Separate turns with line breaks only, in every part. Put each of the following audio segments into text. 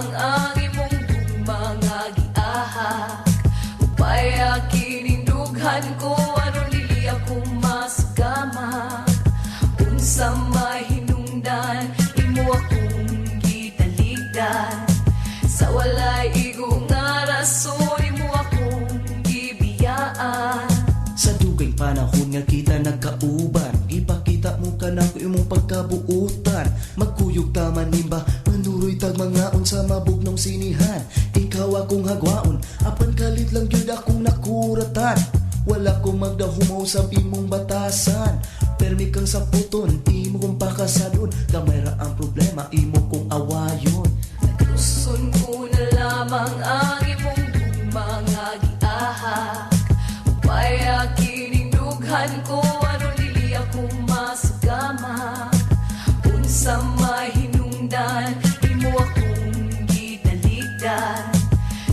lamang ang imong gugma nga giahak. Upaya kining dughan ko aron dili ako masugama. Unsa mahinungdan imo akong gitaligdan. Sa walay igo nga rason imo akong gibiyaan.
Sa dugay panahon nga kita nagkauban, ipakita mo ka nako imong pagkabuutan. Magkuyog taman nimba, manuroy tag mangaon sa mabugnong sinihan. Ikaw akong hagwaon, apan kalit lang gyud akong nakuratan. Wala ko magdahumaw sa imong batasan. Permi kang saputon, imo kong pakasadon. Gamay ra ang problema, imo kong awayon.
Tuson ko na lamang ang imong gugma nga giahak. Upaya kining dughan ko aron dili ako masugama. Unsa mahinungdan imo akong gitaligdan.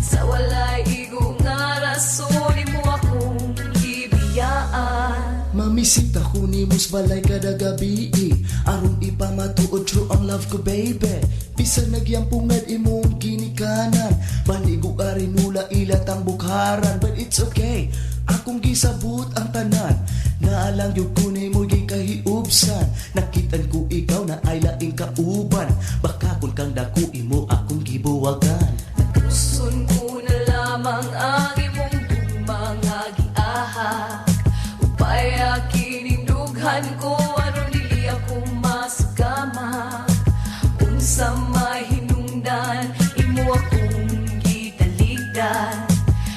Sa walay igo nga rason imo akong gibiyaan.
Mamisita ko nimo sa balay kada gabi, aron ipamatuod true ang love ko, baby. Bisan nagyampungad imong ginikanan, Banigo arinula ilatang bukharan. But it's okay, akong gisabot ang tanan. Naalang gyud ko nimo gikahiubsan. Nakitan ko ikaw na ay laing kauban. Baka kun kang dako imo akong gibuwagan.
Tuson ko na lamang ang imong gugma nga giahak. Upaya kining dughan ko aron dili ako masugama. Unsa mahinungdan imo akong gitaligdan.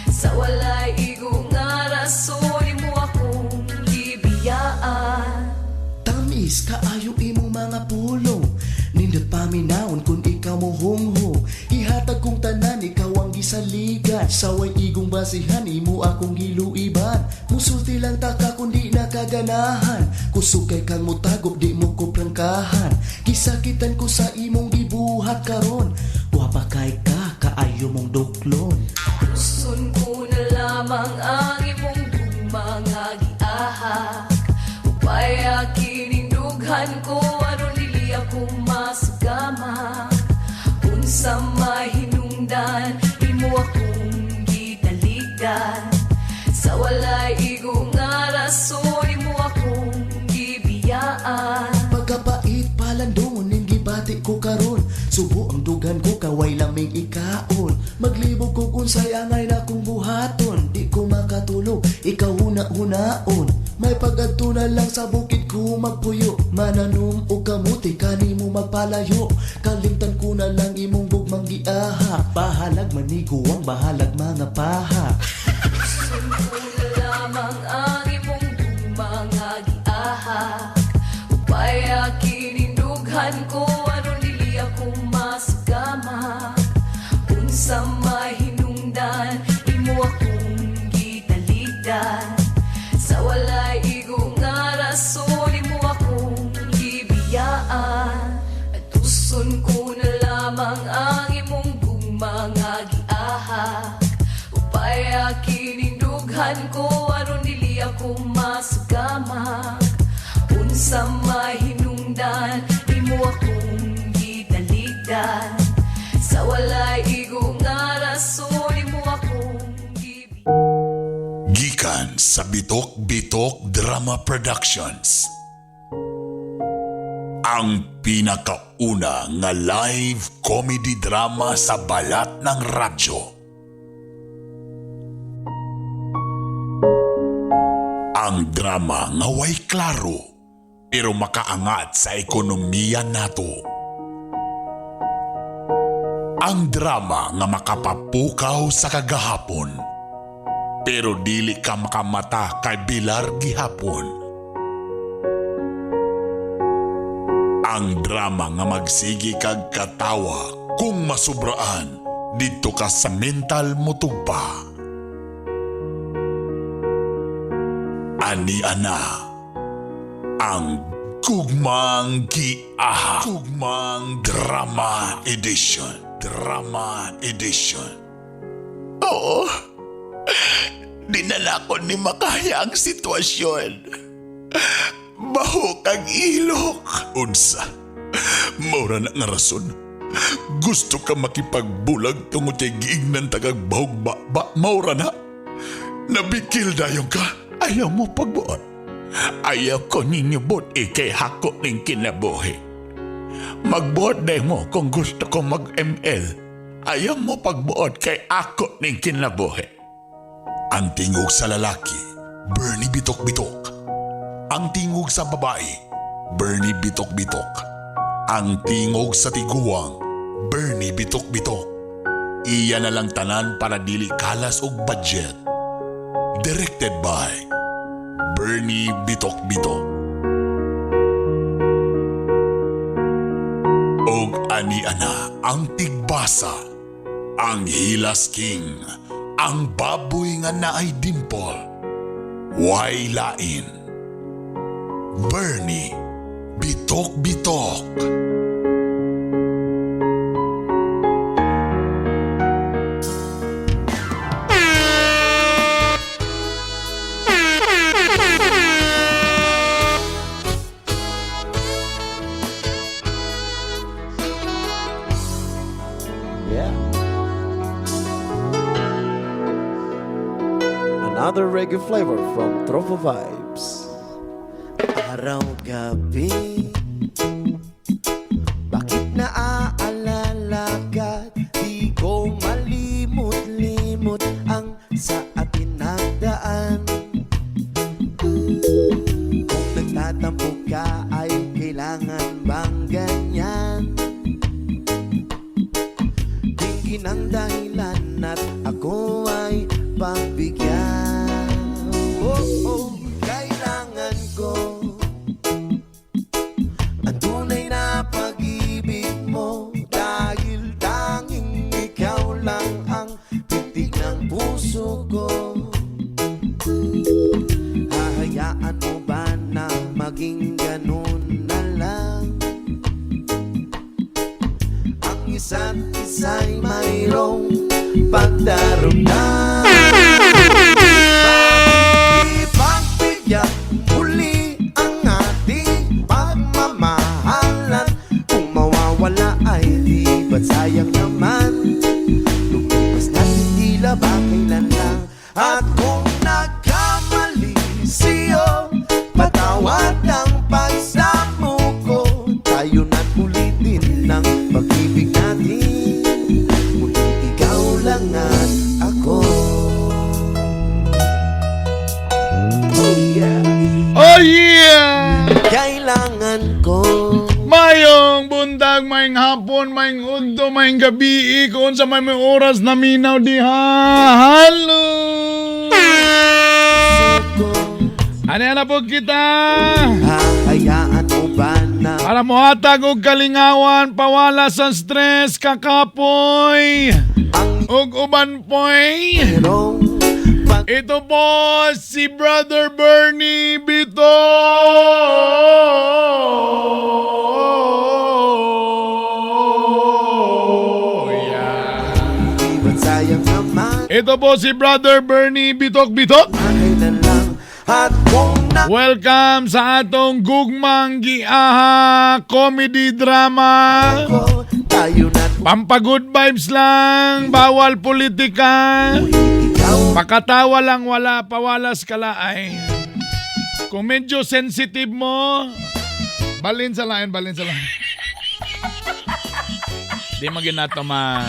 Sa walay igo nga rason imo akong gibiyaan.
Tamis kaayo imong mga pulong. Nindot paminawon kung ikaw mo hungho. Ihatag kong tanan, ikaw ang gisaligan. Saway igong basihan, imo akong giluiban. Musulti lang taka kung di nakaganahan. Kusog kay kang mutagop, di mo ko prangkahan. Gisakitan ko sa imong gibuhat karon. Gwapa kay ka, kaayo mong duklon.
Tuson ko na lamang ang imong gugma nga giahak. Upaya kining dughan ko aron dili ako masugama. Unsa mahinungdan imo akong gitaligdan. Sa walay igo nga rason imo akong gibiyaan.
Pagkapait palandong ning gibati ko karon. Subo ang dugan ko kaway laming ikaon. Maglibog ko unsay angay na kong buhaton. Di ko makatulog, ikaw huna-hunaon. May pag-adto na lang sa bukid ko magpuyo. Mananom og kamuti kanimo magpalayo. Kalimtan ko na lang imong gugmang giahak. Bahalag maniguang, bahalag mga paha.
Tuson ko na lamang ang imong gugma nga giahak. Upaya kining dughan ko aron dili ako masugama. Unsa mahinungdan imo akong gitaligdan. Sa walay igo nga rason imo akong gibiyaan. Tuson ko na lamang ang imong gugma nga giahak. Upaya kining dughan ko aron dili ako masugama. Unsa mahinungdan imo akong gitaligdan. Sa walay igo nga rason imo akong gibiyaan.
Gikan sa Bitok Bitok Drama Productions. Ang pinakauna nga live comedy drama sa balat ng radyo. Ang drama nga way klaro pero makaangat sa ekonomiya nato. Ang drama nga makapapukaw sa kagahapon pero dili ka makamata kay Bilar gihapon. Ang drama nga magsigi kag katawa kung masubraan didto ka sa mental motugpa. Ani ana ang Gugmang Giahak. Gugmang Drama Edition. Drama Edition. Oo. Dinala ko ni makaya ang sitwasyon. Bahok ang ilok. Unsa. Maura na nga rason. Gusto ka makipagbulag tungod kay giignan tagag bahog ba, ba maura na. Nabikil dayon ka. Ayaw mo pagbuot. Ayaw ko ninyo but ikay hako ning kinabuhi. Magbuot day mo kung gusto ko mag-ML. Ayaw mo pagbuot kay ako ning kinabuhi. Ang tingog sa lalaki, Bernie Bitok-Bitok. Ang tingog sa babae, Bernie Bitok-Bitok. Ang tingog sa tiguang, Bernie Bitok-Bitok. Iya na lang tanan para dili kalas og budget. Directed by Bernie Bitok-Bitok. Og ani-ana ang tigbasa, ang Hilas King, ang baboy nga naay dimple, way lain. Bernie Bitok Bitok.
Yeah. Another reggae flavor from Tropo Vibes.
Araw-gabi, bakit naaalala ka? Di ko malimot-limot ang sa atin nagdaan. Kung nagtatampo ka ay kailangan bang ganyan? Tingin ang dahilan at ako ay pagbigyan. Oh, kailangan ko ang tunay na pag-ibig mo, dahil tanging ikaw lang ang titig ng puso ko. Hahayaan mo ba na maging ganun na lang? Ang isa't isa'y mayroong pagdarugtang. Ipagbigyan muli ang ating pagmamahalan. Kung mawawala ay di ba't sayang naman? Lumipas natin tila ba kailan lang. At kung nagkamali sa'yo, patawad ang pagsamo ko. Tayo na't ulitin ang pag-ibig natin. Muli ikaw lang at ako. Oh yeah.
Oh yeah!
Kailangan ko.
Mayong buntag, mayong hapon, mayong udto, mayong gabi, kung sa may oras na minaw diha. Hello! Ano na po kita?
Hahayaan mo ba na
Para mohatag og kalingawan, pawala sa stress, kakapoy,
ang
ug uban poy.
mayroong pag
Ito po si Brother Bernie Bito. Yeah.
Di ba't sayang naman?
Ito po si Brother Bernie Bitok Bitok.
Kailan lang at kung na
Welcome sa atong Gugmang Giaha Comedy Drama.
ko, tayo na't
Pampa-good vibes lang, bawal politika.
ikaw.
Pakatawa lang, wala pawalas kalaay. Kung medyo sensitive mo, balin sa lain, balin sa lain. Di man gyud nato ma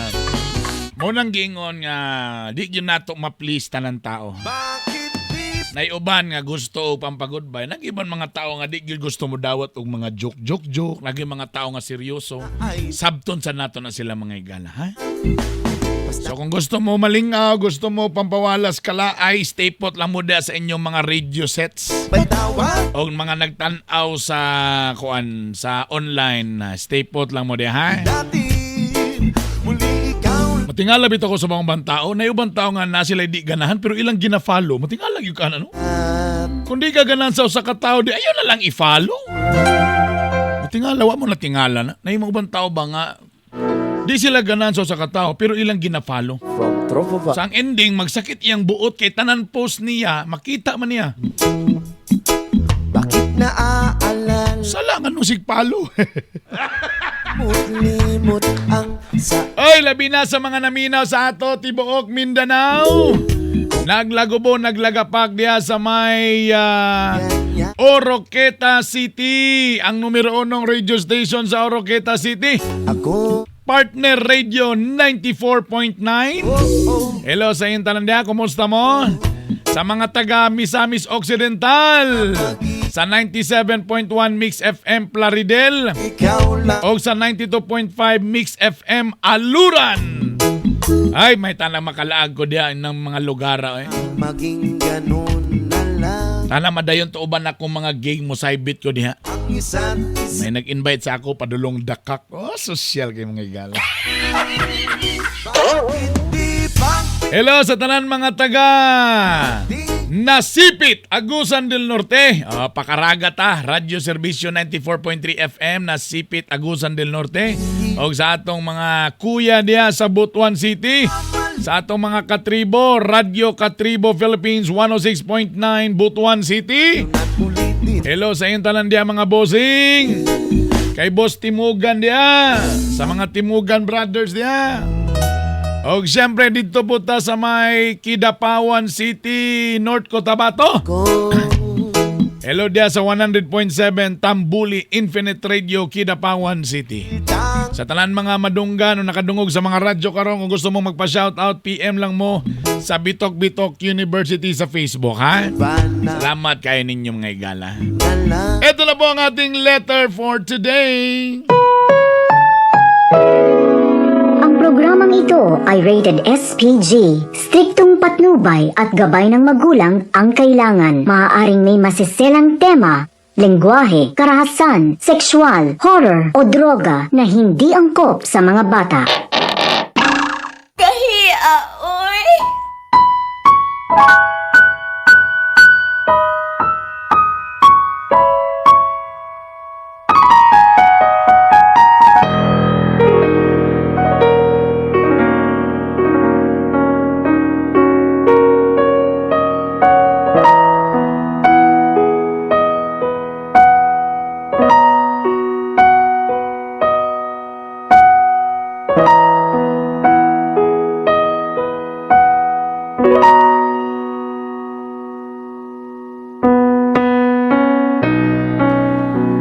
Munang giingon nga di gyud nato ma-please tanan tao.
Bakit di
Naiuban nga gusto og pampa-goodbye. Nag-iban mga tao nga di gyud gusto mo dawat og mga joke joke joke. Nag mga tao nga seryoso.
Ay
Sabton sa nato na sila mga igala, ha?
basta
So kung gusto mo malingaw, gusto mo pampawalas kala, ay stay put lang mo da sa inyong mga radio sets
patawad
o mga nagtan-aw sa kuan sa online, stay put lang mo di ha.
natin. Muli ikaw
Matingala bitaw ko sa mga ubang tao, na ubang tao nga na sila di ganahan pero ilang gina-follow. Matingala gyud ka ano?
at
Kung di ka ganahan sa usa ka tao, di ayaw na lang i-follow. Matingala wa mo na tingala na. Na yung mga ubang tao ba nga di sila ganahan sa usa ka tao pero ilang gina-follow.
From Tropo Vibes.
Sa ang ending, magsakit iyang buot kay tanan post niya, makita man niya.
Bakit naaalala
Sala nga nung sigpalo.
Limot-limot. Ang sa
Oy, labi na sa mga naminaw sa ato, tibuok Mindanao. Naglagubo, naglagapak diha sa may Oroqueta City. Ang numero unong radio station sa Oroqueta City.
Ako.
Partner Radio 94.9.
Oh, oh.
Hello sa inyong tanan diha, kumusta mo? Sa mga taga Misamis Occidental, sa 97.1 Mix FM Plaridel,
Ikaw lang.
o sa 92.5 Mix FM Aluran. Ay, may tanang makalaag ko diha ng mga lugar eh.
Maging ganun na lang.
Tana madayon to uban akong mga gig mo saybit ko diha.
Ang isa't isa.
May nag-invite sa ako padulong dakak. Oh, social kay mga igala.
Hindi pa
Hello sa tanan mga taga Nasipit, Agusan del Norte. Ah, pakaragat ah, Radyo Serbisyo 94.3 FM, Nasipit, Agusan del Norte. Og sa atong mga kuya diha sa Butuan City. Sa atong mga katribo, Radyo Katribo Philippines 106.9 Butuan City.
ulitin.
Hello sa inyong tanan diha mga bossing. Kay Boss Timugan diha. Sa mga Timugan Brothers diha. Og siyempre dito po ta sa may Kidapawan City, North Cotabato.
Ko.
Hello diha sa 100.7 Tambuli Infinite Radio, Kidapawan City.
Tang.
Sa tanan mga madunggan o nakadungog sa mga radyo karon, kung gusto mo magpa-shoutout, PM lang mo sa Bitok Bitok University sa Facebook, ha?
Bana
Salamat kayo ninyo mga igala.
na lang.
Ito na po ang ating letter for today.
Ang programang ito ay rated SPG. Striktong patnubay at gabay ng magulang ang kailangan. Maaaring may masiselang tema, lengguwahe, karahasan, sexual, horror o droga na hindi angkop sa mga bata.
Kahia, oy!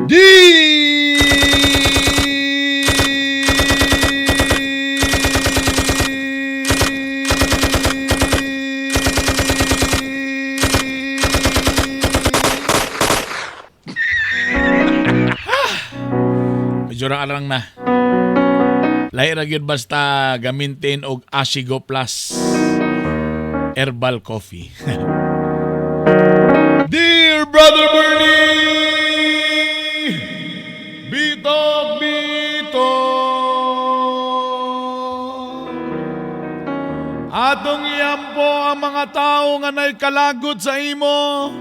D. Medyo arang na. Lahi ra gyud basta gamintin og Asigo Plus Herbal Coffee. Dear Brother Bernie! Bitok, bitok! Atong iyampo ang mga tao nga naikalagot sa imo.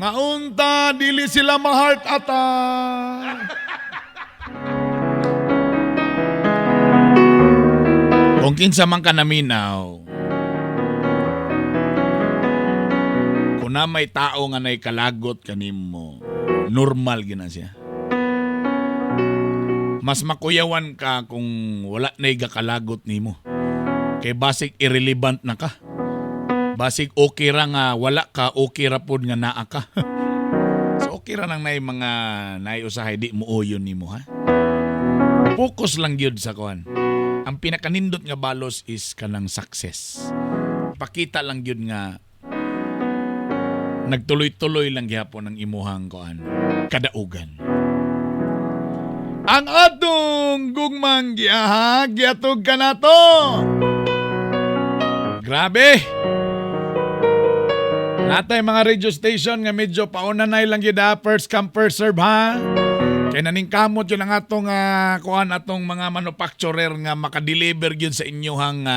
Nga unta, dili sila ma-heart attack. Kung kinsa man ka naminaw, kung na may tao nga naikalagot kanimo, normal gina siya. Mas makuyawan ka kung wala na gakalagot nimo. Kay basig irrelevant na ka. Basig okay ra nga wala ka, okay ra pod nga naa ka. So okay ra nang nay mga nay usahay di mo uyon nimo ha. Focus lang gyud sa kuan. Ang pinakanindot nga balos is kanang success. Pakita lang gyud nga nagtuloy-tuloy lang gihapon ang imuhang kuan kadaugan. Ang atong gugmang giahag, giatog ka na to. Grabe! Natay mga radio station nga medyo pauna na lang gyud ha. First come first serve ha. Kay naning kamot yun ang atong kuan atong mga manufacturer nga makadeliver gyud sa inyohang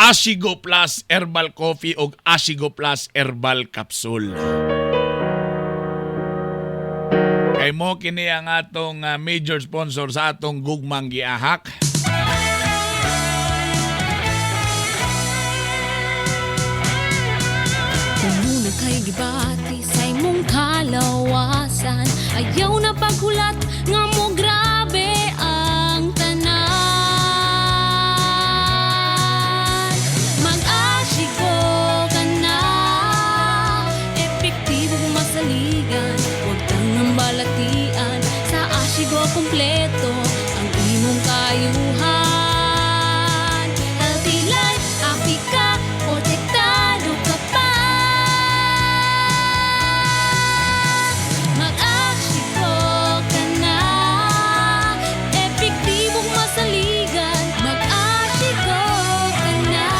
Asigo Plus Herbal Coffee og Asigo Plus Herbal Capsule. Kay mo kini ang atong major sponsor sa atong gugmang giahak.
Umuna kay gibati sa imong kalawasan. Ayaw na paghulat nga mo grabe ang tanan. Makumpleto ang imong kaayuhan. Healthy life, happy ka, protektado ka pa. Mag-Ashiko ka na. Epektibong masaligan. Mag-Ashiko ka na.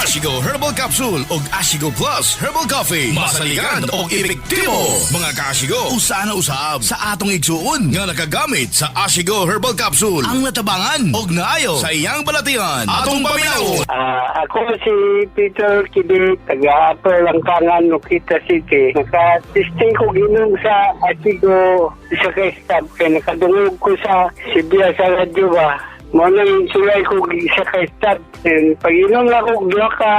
Ashigo Herbal Capsule og Ashigo Plus Herbal Coffee. Masaligan og epektibo. Mga kaashigo, usa na usab sa atong igsuon nga nakagamit sa Ashigo Herbal Capsule ang natabangan og naayo sa iyang balatian. Atong paminawon.
Ah, ako si Peter Kibit, taga Upper Langkangan, Lukita City. Naka-testing ko ginom sa Atigo sa kay staff kay nakadungog ko sa Sibia sa radyo ba. Mo nang sulay ko isa ka staff. Then, pag inom na ko, duha ka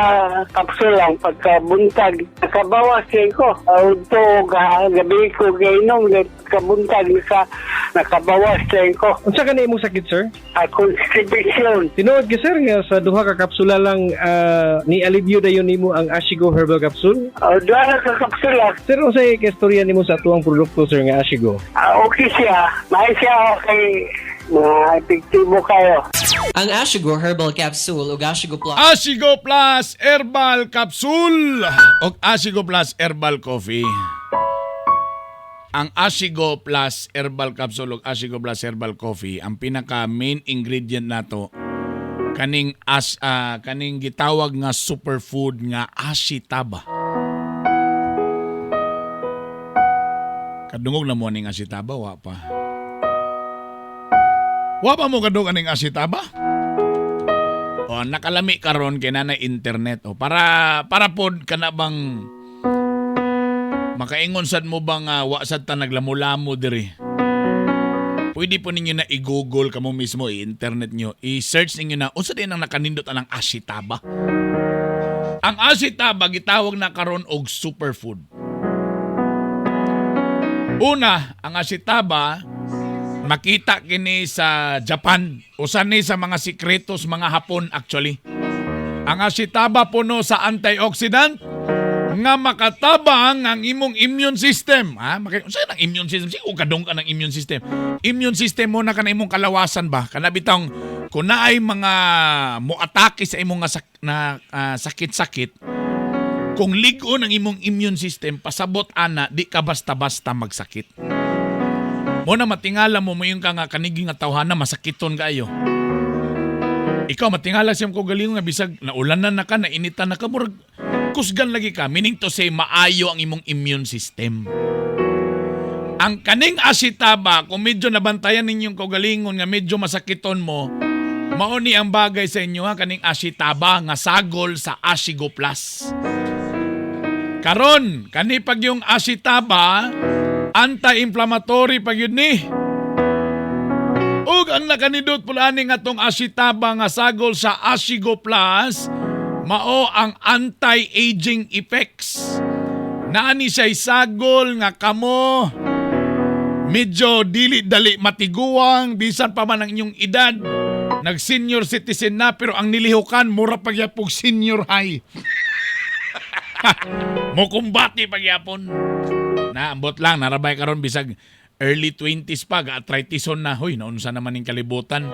kapsul lang pagkabuntag. Nakabawas din ko. Udto, gabi ko gainom, then pagkabuntag, nakabawas din ko.
Unsa ka na imong sakit, sir?
Constipation.
Tinuod gyud, sir, nga sa duha ka kapsula lang ni alivio dayon nimo ang Ashigo Herbal Capsule.
Duha na ka kapsula.
Sir, unsay kaistorya nimo sa atuang produkto, sir, nga Ashigo?
Ah, okay siya. May siya okay. Mga epektibo kayo.
Ang Ashigo Herbal Capsule ug Ashigo Plus
Ashigo Plus Herbal Capsule o Ashigo Plus Herbal Coffee. Ang Ashigo Plus Herbal Capsule o Ashigo Plus Herbal Coffee, ang pinaka main ingredient nato kaning gitawag nga superfood nga ashitaba. Kadungog na mo ning ashitaba, wa pa. Wa pa mo kadungog aning ashitaba? O nakalami karon kay na internet o para para pod kana bang makaingon sad mo bang wa sad ta naglamulamo diri. Pwede po ninyo na i-google kamo mismo, i-internet nyo, i-search ninyo na unsa din ang nakanindot anang ashitaba. Ang ashitaba gitawag na karon og superfood. Una, ang ashitaba makita kini sa Japan. Usa ni sa mga sikretos mga Hapon actually. Ang ashitaba puno sa antioxidant nga makatabang ang imong immune system. Ha? Unsa nang immune system? Sige, kadung ka ng immune system. Immune system mo na kana imong kalawasan ba? Kana bitong kung naay mga moatake sa imong nga sakit-sakit, kung lig-on ang imong immune system, pasabot ana, di ka basta-basta magsakit. Mo na matingala mo moingon ka nga kanigi nga tawhana masakiton kaayo. Ikaw matingala siyang ko galing nga bisag naulanan na ka, nainitan na ka, murag kusgan lagi ka, meaning to say maayo ang imong immune system. Ang kaning asitaba, kung medyo nabantayan ninyong kaugalingon nga medyo masakiton mo, mao ni ang bagay sa inyo ha, kaning asitaba nga sagol sa Ashigo Plus. Karon, kani pag yung asitaba, anti-inflammatory pag yun ni. Ug ang nakanindot pula ani nga tong asitaba nga sagol sa Ashigo Plus, mao ang anti-aging effects. Naani siya'y sagol nga kamo medyo dili dali matiguang bisan pa man ang inyong edad. Nag-senior citizen na pero ang nilihukan mura pagyapog senior high. Mokumbati pagyapon. Na ambot lang narabay karon bisag early 20s pa ga-arthritison na, hoy, naunsa naman ning kalibutan.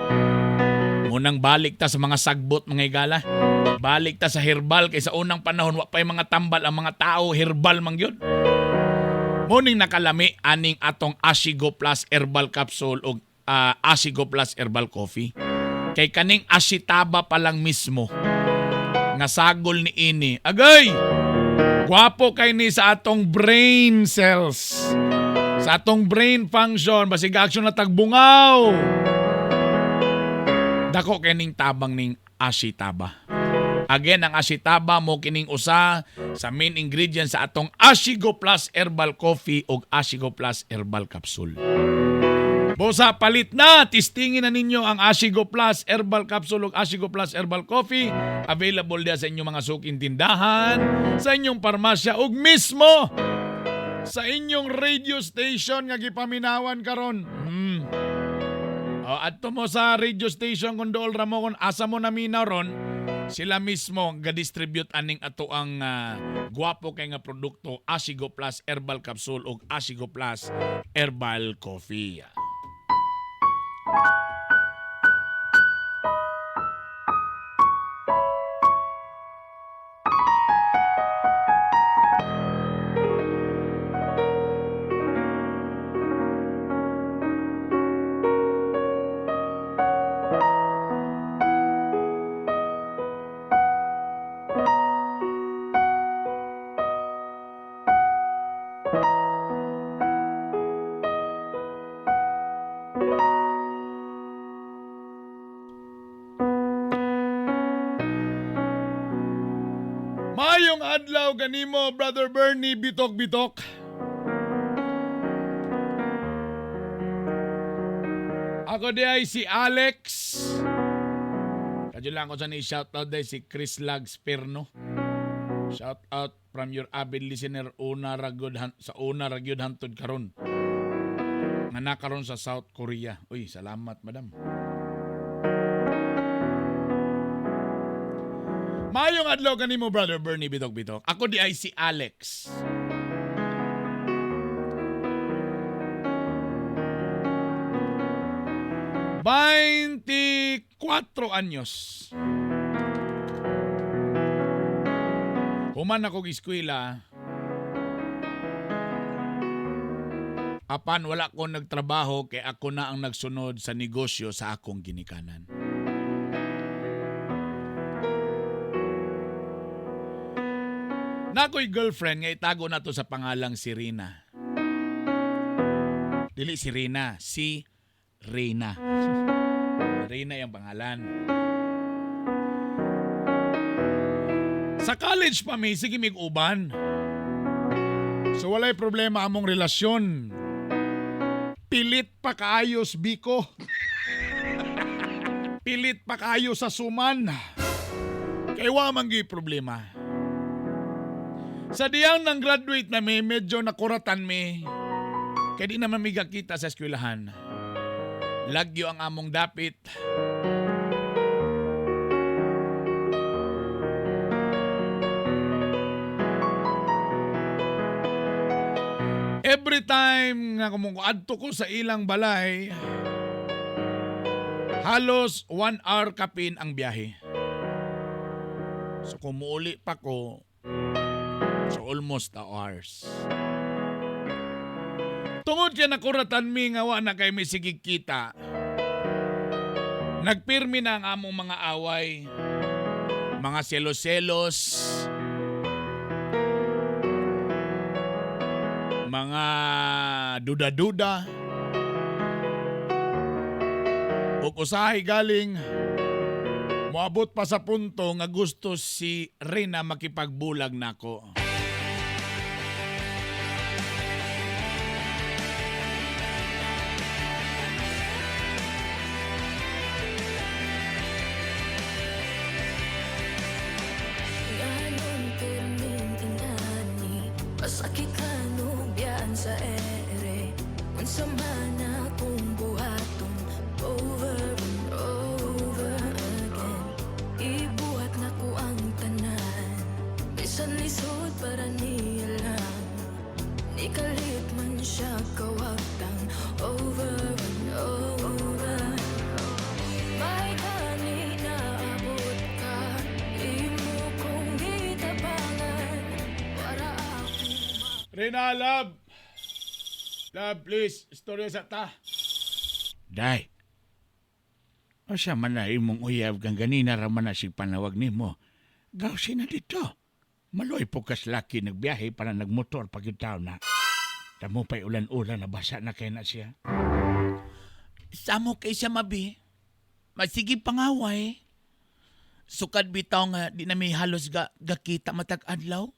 Munang balik ta sa mga sagbot, mga higala. Balik ta sa herbal kay sa unang panahon wa pay mga tambal ang mga tao, herbal man gyud. Muning nakalami aning atong Ashigo Plus Herbal Capsule o Ashigo Plus Herbal Coffee. Kay kaning ashitaba pa lang mismo nga sagol ni ini. Agay! Gwapo kay ni sa atong brain cells. Sa atong brain function, basig action na tagbungaw. Dako kining tabang ning ashitaba. Again, ang ashitaba mo kining usa sa main ingredient sa atong Ashigo Plus Herbal Coffee o Ashigo Plus Herbal Capsule. Bosa, palit na! Tistingin na ninyo ang Ashigo Plus Herbal Capsule o Ashigo Plus Herbal Coffee. Available diya sa inyong mga suking tindahan, sa inyong parmasya ug mismo sa inyong radio station nga gipaminawan karon. O, adto mo sa radio station kung dool ra mo kung asa mo naminaw ron. Sila mismo ga-distribute aning ato ang gwapo kay nga produkto Asigo Plus Herbal Capsule ug Asigo Plus Herbal Coffee. Mayong adlaw kanimo, Brother Bernie Bitok Bitok. Ako di ay si Alex. Kadyo lang ako sa ni shout out day si Chris Lags Perno. Shout out from your avid listener una ragod sa una ragyod hantod karon. Nga nakaron sa South Korea. Uy, salamat madam. Mayong adlaw kanimo, Brother Bernie Bitok Bitok. Ako di ay si Alex. 24 anyos. Human ako eskwela. Apan wala ko nagtrabaho kay ako na ang nagsunod sa negosyo sa akong ginikanan. Nakoy girlfriend nga itago na to sa pangalang si Rina. Dili si Rina, si Reyna. Reyna yung pangalan. Sa college pa mi, sige mig uban. So walay problema among relasyon. Pilit pa kaayos, Biko. Pilit pa kaayo sa suman. Kay wa man gyud problema. Sa diyang nang graduate na mi, medyo nakuratan mi. Kaya di naman mi gakita sa eskwelahan. Lagyo ang among dapit. Every time nga kumuadto ko sa ilang balay, halos 1 hour kapin ang biyahe. So kumuuli pa ko, so almost a hours. Tungod kay nakuratan mi nga wa na kay mi sige kita, nagpirmi na ang among mga away, mga selos-selos, mga duda-duda. Ug usahay galing moabot pa sa punto nga gusto si Rina makipagbulag nako.
Ganon pirming ingani, masakit kanubyan sa ere. Unsa man akong buhaton, over and over again. Ibuhat na ko ang tanan, bisan lisod para niya lang. Nikalit man siya kawagtang, over and over. May gani naabot ka, imo kong gitabangan para ako
Rina, love! Love, please. Istorya sa ta. Day. O siya man na imong uyab kang ganina raman na si panawag nimo. Gawsi na dito. Maloy po kas laki nagbiyahe para nagmotor pag taon na. Tamo pa'y ulan-ulan nabasa na kay na siya.
Samo kay siya mabi. Masige pangaway. Sukad bitaw nga di na may halos gakita matag adlaw.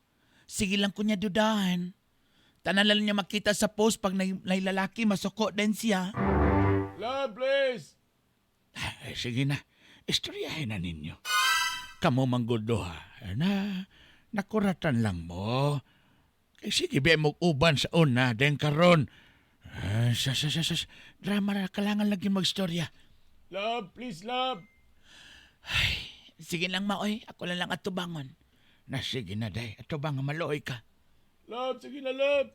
Sige lang ko niya dudahan. Tanan lang niya makita sa post pag nay lalaki masuko din siya.
Love, please.
Ay, sige na. Istoryahin na ninyo. Kamo manggudo ha. Na, nakuratan lang mo. Kay sige, biya mo uban sa una, den karon. Ah, sa, drama na, kailangan lagi magstorya.
Love, please, love.
Sige lang maoy, ako lang lang atubangon. Na sige na day, atubang nga maluoy ka.
Love, sige na, love.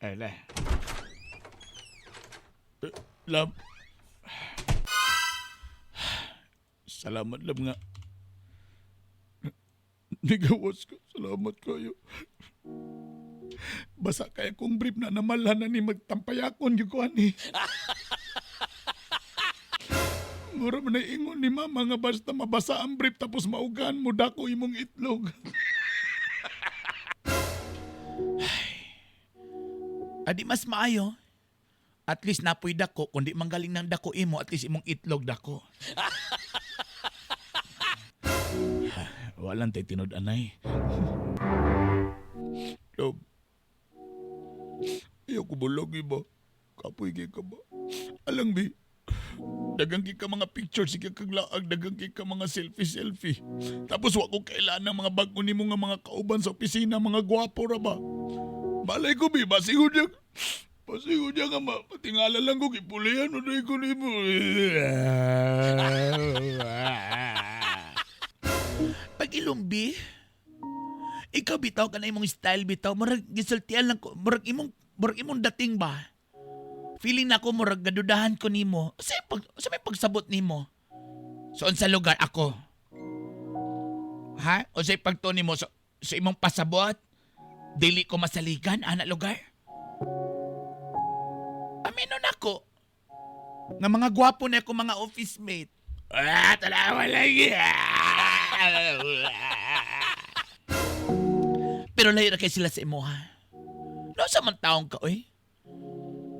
Ay, la. Eh, Love. Salamat, love nga. Nigawas ko. Salamat kayo. Basa kaya kong brief na namalhan na ni magtampayakon yung kuan ni. Mura man na ingon ni mama nga basta mabasa ang brief tapos maugan mo dako imong itlog.
Adi mas maayo. At least napoy dako, kundi manggaling ng dako imo, at least imong itlog dako.
Walang tay tinud anay. Love. Ayaw ko bulag iba. Kapoy kay ka ba? Alang bi. Dagang kay ka mga picture sige kaglaag, dagang kay ka mga selfie selfie. Tapos wa ko kailan ng mga bag-o nimo nga mga kauban sa opisina, mga gwapo ra ba. Malay ko bi, basigo niya. Basigo niya nga ma, patingala lang ko kipulihan o ko nimo.
Pag ilumbi, ikaw bitaw ka na imong style bitaw, murag gisultian lang ko, murag imong dating ba? Feeling na ako murag gadudahan ko nimo. Sa pag sa may pagsabot nimo. So unsa lugar ako? Ha? O sa pagtuon nimo so, sa imong pasabot? Dili ko masaligan ana lugar? Amino nako. Nga mga gwapo na ako mga office mate. Ah, tanawa lagi. Pero layo na kay sila sa imuha. No sa man taong ka, oy.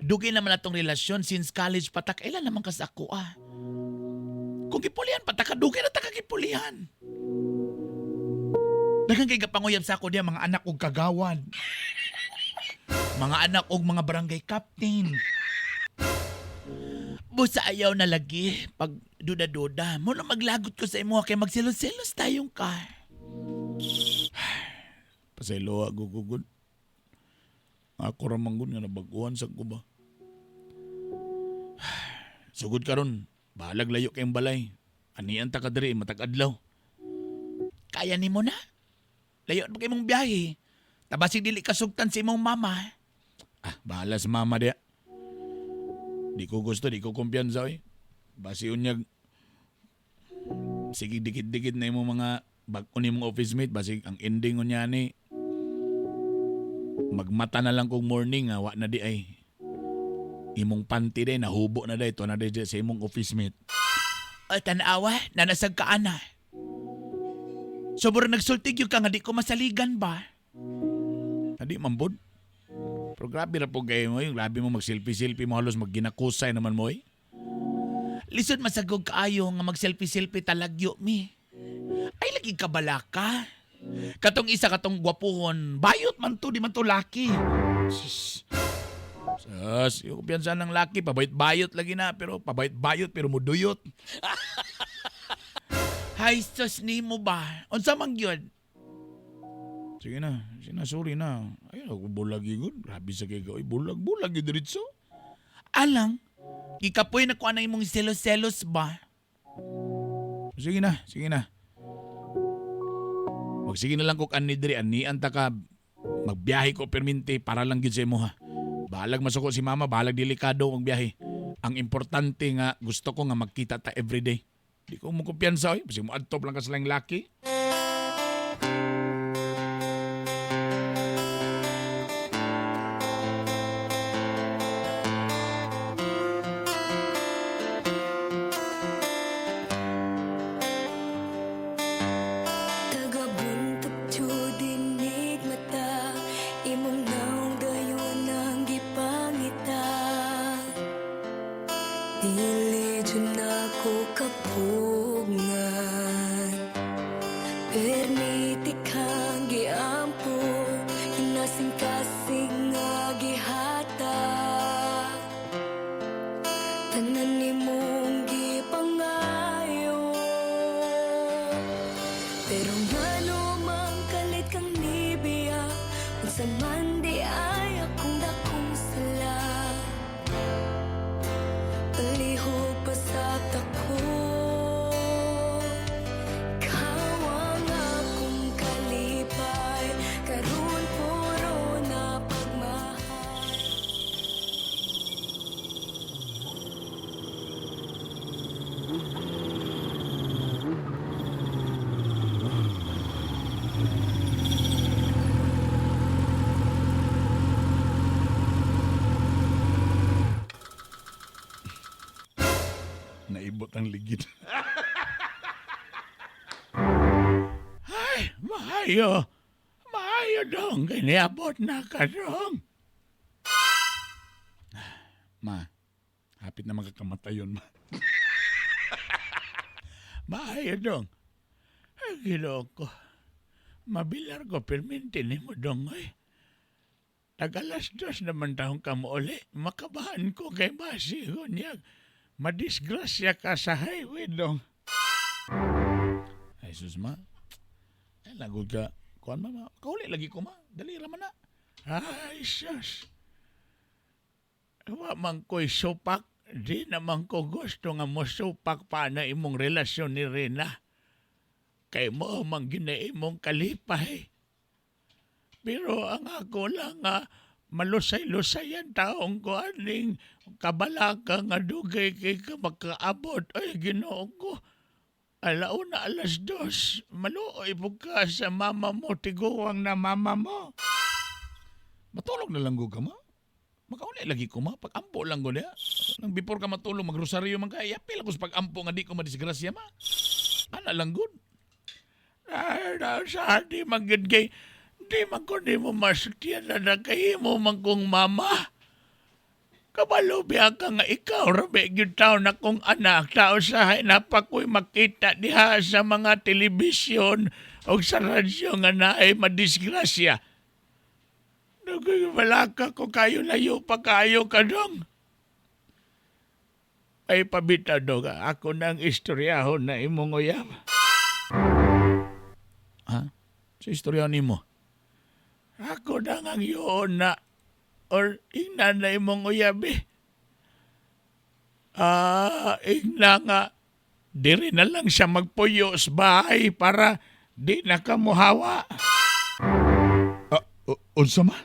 Dugay naman atong relasyon since college patak. Ilan naman kas ako, ah. Kung gipulihan patak ka, dugay na ta ka gipulihan. Daghang kay gapanguyab sa ako diya mga anak og kagawan. Mga anak og mga barangay captain. Busa ayaw na lagi pag duda-duda. Muna maglagot ko sa imo kay magselos-selos tayong ka.
Pasaylo ako gugod. Ako ra man gud nga nabaguhan sa ko ba. Sugod karon, bahalag layo kayong balay. Anian ta ka diri matag adlaw.
Kaya nimo na. Layo pa kay mong biyahe. Tabasig dili ka sugtan sa imong mama.
Ah, bahala sa mama diya. Di ko gusto, di ko kumpiyansa oy. Basi unyag sige dikit-dikit na imong mga bag-o nimong office mate basig ang ending unya ni magmata na lang kong morning nga wa na di ay imong panty day nahubo na day to na day sa imong office mate.
Ay, tanawa, nanasag ka ana. Sobra nagsultig yun ka nga di ko masaligan ba?
Adi mambod. Pero grabe ra po kayo mo, yung grabe mo mag-selfie-selfie mo halos magginakusay naman mo eh.
Lisod masagog kaayo nga mag-selfie-selfie talagyo mi. Ay lagi ka balaka. Katong isa katong gwapuhon, bayot man to, di man to laki.
Sus. Sus, yung kumpiyansa ng laki, pabayot-bayot lagi na, pero pabayot-bayot, pero muduyot.
Hay sus nimo ba? Unsa man gyud?
Sige na, sige na, sorry na. Ay, ako bulag igod. Grabe sa kay Oy, bulag, bulag yun diretso.
Alang, gikapoy na ko anay imong selos-selos ba?
Sige na, sige na. Magsige na lang ko ani diri, anian ta ka. Magbiyahe ko perminti para lang gid sa imo ha. Bahalag masuko si mama, bahalag delikado magbiyahe. Ang importante nga gusto ko nga magkita ta everyday. Di ko mo kumpiyansa oy, basi mo adto lang ka sa laing laki.
Tagabuntok dinig mata Imong naong dayon ang gipangita Dili dyan ako kapugngan Permiti kang giampo Kinasing-kasing nga gihatag Tanan nimong gipangayo. Pero ngano man kalit kang nibiya, unsa man di ay akong dakong sala. Palihog pa sa tako.
gid. Ay, maayo. Maayo dong, kiniabot na ka dong. Ma, hapit na magkakamatayon, ma. Maayo dong. Ay, Ginoo ko. Mabilar ko, pirminti ni mo dong, ay. Tag 2:00 naman taong ka mo uli. Makabahan ko kay basi niya. Madisgrasya ka sa highway dong. Ay, sus ma. Ay, lagod ka. Kuan ma, ma. Kauli lagi ko ma. Dali ra man na. Ay, sus. Wa man ko'y supak. Di naman ko gusto nga mo supak pa na imong relasyon ni Rina. Kay mo man gina imong kalipay. Pero ang ako lang nga malusay-lusay ang taong ko aning kabalaka nga dugay kay ka makaabot. Ay, Ginoo ko. 1:00, 2:00. Maluoy po ka sa mama mo, tiguang na mama mo. Matulog na lang ko ka, ma. Makauli lagi ko, ma. Pag-ampo lang ko niya. Nang before ka matulog, magrosaryo man ka. Yapil ako sa pag-ampo nga di ko madisgrasya, ma. Ana lang gud. Ay, na, sa di man gud kay, di man ko di mo masutian na nakahimo man kong mama. Kabalo biya ka nga ikaw, rabi gyud taon akong anak, tao sa napakoy makita diha sa mga telebisyon o sa radyo nga naay madisgrasya. Nagay malaka ko kayo layo pa kayo ka dong. Ay pabita dong, ako nang istoryahon na imong uyab. Ha? Sa istorya nimo? Ako na ang yun na or ingna na imong uyab eh. Ah, ingna nga diri na lang siya magpuyo sa bahay para di na ka muhawa. Ah, unsa ma?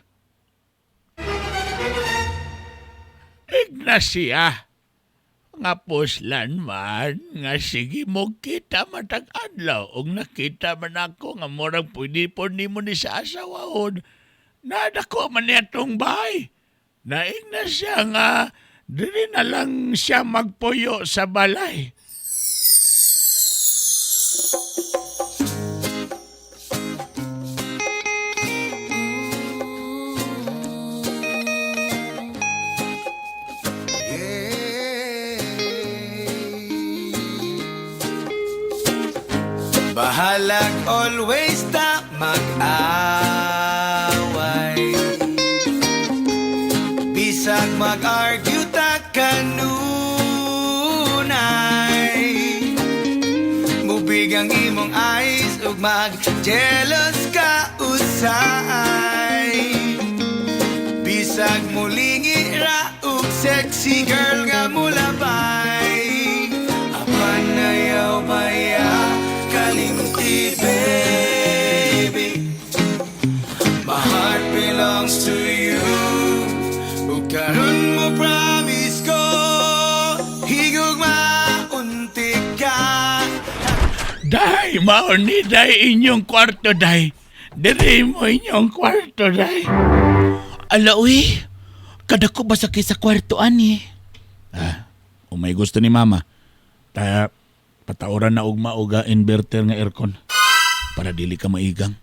Igna siya. Nga puslan man, nga sige mo kita matag adlaw. Ug nakita man ako nga murag pwede po nimo ni sa asawahon. Nadako man niya tong bahay. Naing na siya nga diri na lang siya magpuyo sa balay.
Bahalag always ta mag-away, bisag mag-argue ta kanunay. Mubig ang imong eyes ug mag-jealous ka usay. Bisag mulingi ra ug sexy girl nga mulabay. Apan ayaw baya kalimti, baby. My heart belongs to you. Ug karon mo promise ko, higugma unti ka.
Day, mao ni day inyong kwarto, day. Diri mo inyong kwarto, day.
Ala, uy. Kadako ba sa kay sa kwarto, ani?
Ah, kung may gusto ni mama, ta patauran na ugma og inverter nga aircon para dili ka maigang.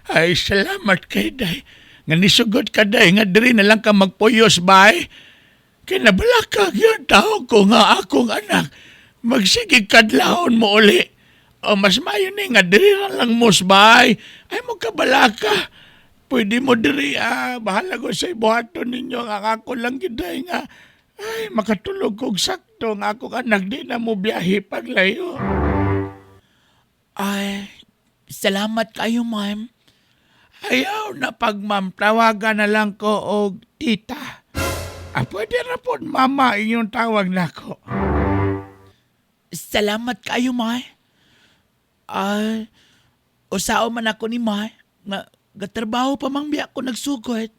Ay, salamat kay day. Nga nisugot ka, day, nga diri na lang ka magpuyos, bay. Kay nabalakag yun tao ko nga akong anak. Magsige kadlawon mo uli. O mas mayo ni nga diri na lang mo bay. Ay mo kabalaka. Pwede mo diri bahala ko sa ibuhaton ninyo nga ako lang gyud day nga ay makatulog kog sakto nga akong anak di na mo biyahe paglayo.
Ay, salamat kayo, ma'am.
Ayaw na pag ma'am, tawagan na lang ko og tita. Ah, pwede na po mama inyong tawag nako.
Salamat kayo, ma. Ay, usao man ako ni ma. Nga, gatrabaho pa mang biya ko nagsugod.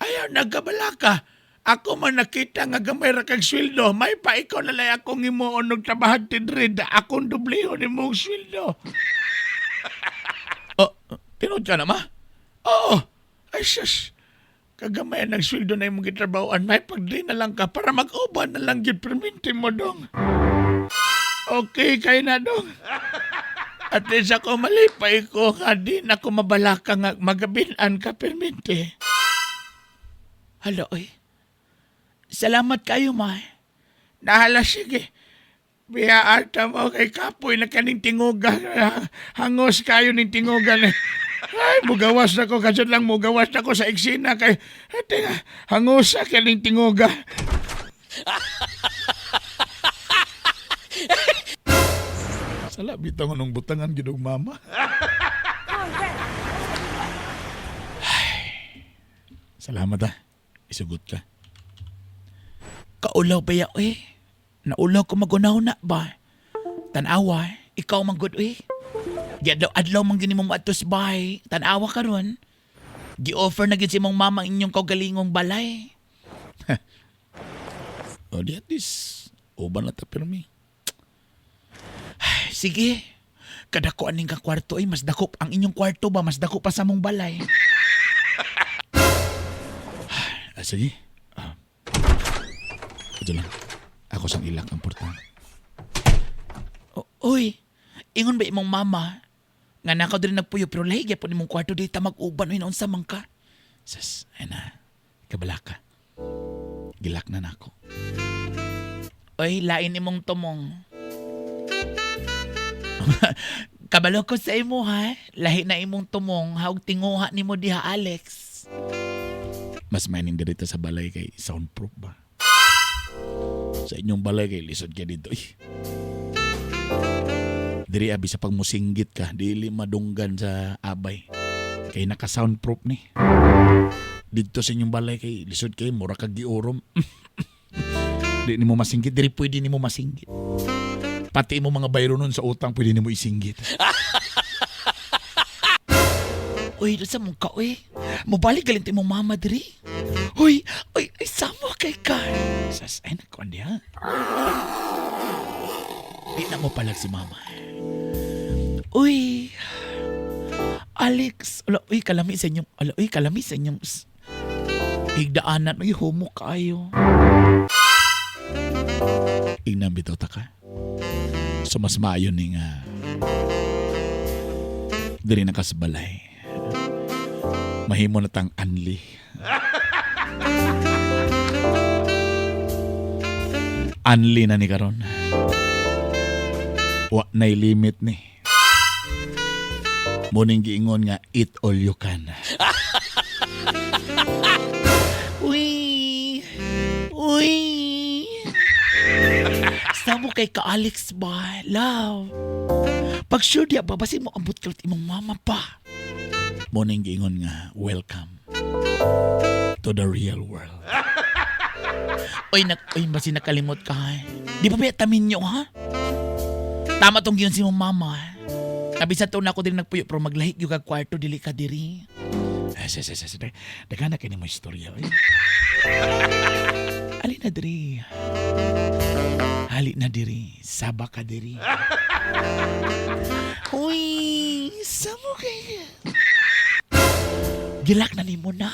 Ayaw, nagkabala ka. Ako man nakita nga gamay ra kag sweldo. May pa ikaw na lang akong imuon og trabahante diri da akong dublehon imong sweldo. Oh, tinuod ka na ma? Oo. Ay sus. Kagamay ang sweldo na imong gitrabahoan. May pagdiri na lang ka para mag-uban na lang gyud perminti mo dong.
Okay kay na dong. At least ako malipay ko nga di na ko mabalaka nga magabinan ka permente. Hala, oy. Salamat kayo, ma. Nahala, sige. Biyaarta mo kay kapoy na kaning tingugan. Hangos kayo ning tingugan. Ay, mugawas na ko. Kasod lang mugawas na ko sa eksena kay... Ate, hangos sa kaning tingugan.
Sala bitaw nga nung butangan gid og mama.
Ay,
salamat ah. Isugot ka.
Kaulaw ba ya, eh? Naulaw ko magunaw na ba? Tanawa, ikaw man gud, eh. Giadlaw adlaw man gini mo maadtos bay. Tanawa karon. Gi-offer na gid si imong mama ang inyong kaugalingong balay.
O di at least, uban na ta pirmi.
Ay, sige. Kadako aning ka kwarto ay mas dako ang inyong kwarto ba mas dako pa sa mong balay.
Ah, sige. Ah. Ito lang. Ako sang ilak ang porta.
O, uy, ingon ba imong mama? Nga nakaw diri nagpuyo pero lahi gyapon imong kwarto di ta mag-uban uy naunsa man ka.
Sas, ay na. Kabala ka. Gilak na nako.
Oy, lain imong tumong. Kabalo ko sa imo ha. Lahi na imong tumong haog tinguha nimo diha Alex.
Mas mining dito sa balay kay soundproof ba? Sa inyong balay kay lisod kay dito. Eh. Diri abi sa pagmusinggit ka, dili madunggan sa abay. Kay naka soundproof ni. Dito sa inyong balay kay lisod kay mura kag giurom. Di nimo masinggit, diri pwede nimo masinggit. Pati mo mga bayro nun sa utang pwede nimo isinggit.
Uy, doon sa mong ka, uy. Mubalik galing imong mama diri. Uy, uy, ay samo kay ka.
Sas, ay nakuan diha. Di na mo palag si mama.
Uy, Alex, ala, uy, kalami sa inyong, ala, uy, kalami sa inyong higdaanan, uy, homo kayo.
Ingnan bitaw ta ka. So mas maayo ni nga diri na ka sa balay. Mahimo na tang anli. Anli na ni karon. Wa na'y limit ni. Muning giingon nga eat all you can.
Uy, uy. Samo kay ka Alex ba, love. Pag sure diya ba, basin mo ambot kalit imong mama pa.
Muning giingon nga welcome to the real world.
Uy, nak, uy, basin nakalimot ka ha. Di ba ba tamin nyo ha? Tama tong giyon si mong mama. Nabisa to na ako din nagpuyo pero maglahig yung kag kwarto dili ka diri.
Eh, ses, ses, ses, daghan na kini mo istorya. Eh.
Ali na diri. Ali na diri. Saba ka diri. Uy, samo kay. Gilak na nimo na.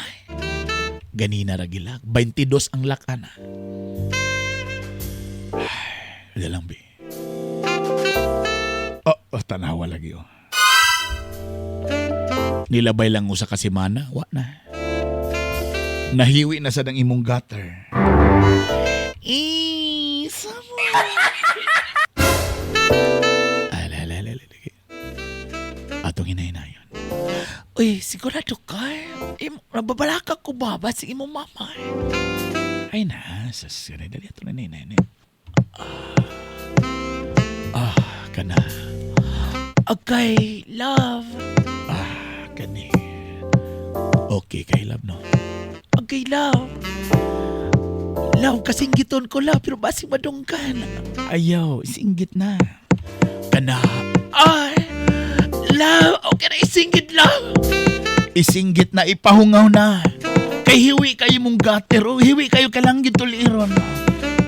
Ganina ra gilak. 22 ang lak ana. Ay, lang bi. Oh, oh, tanawa lagi oh. Nilabay lang usa ka semana, wa na. Nahiwi na sad ang imong gutter.
Eh, samo.
Ala, ala, ala, ala, ala. Atong hinahinayon.
Uy, sigurado ka. Eh, nababalaka ko ba? Basi imong mama.
Ay na, sas, ganay, dali ato na hinahinayon. Ah, kana.
Okay, love.
Ah, kani. Okay kay love no.
Okay, love. Love, kasinggiton ko, love. Pero basing madunggan.
Ayaw, singgit na.
Kana. Ay, love. Okay na, isinggit, love.
Isinggit na, ipahungaw na. Kay hiwi kayo mong gutter, oh. Hiwi kayo kalanggit tuliron.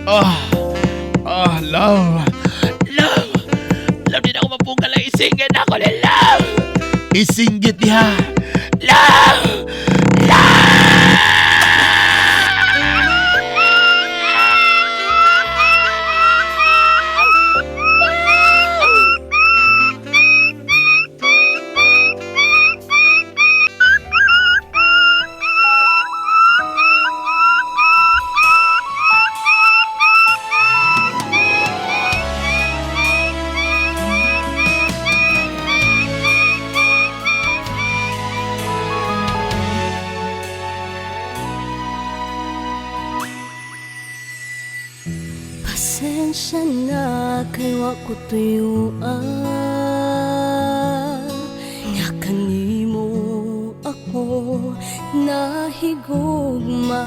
Ah, ah, love.
Love. Love, di na ako mapugal lang. Isinggit ako na, love.
Isinggit diha.
Love.
Pasensya na kay wa ko tuyuan nga kanimo ako nahigugma.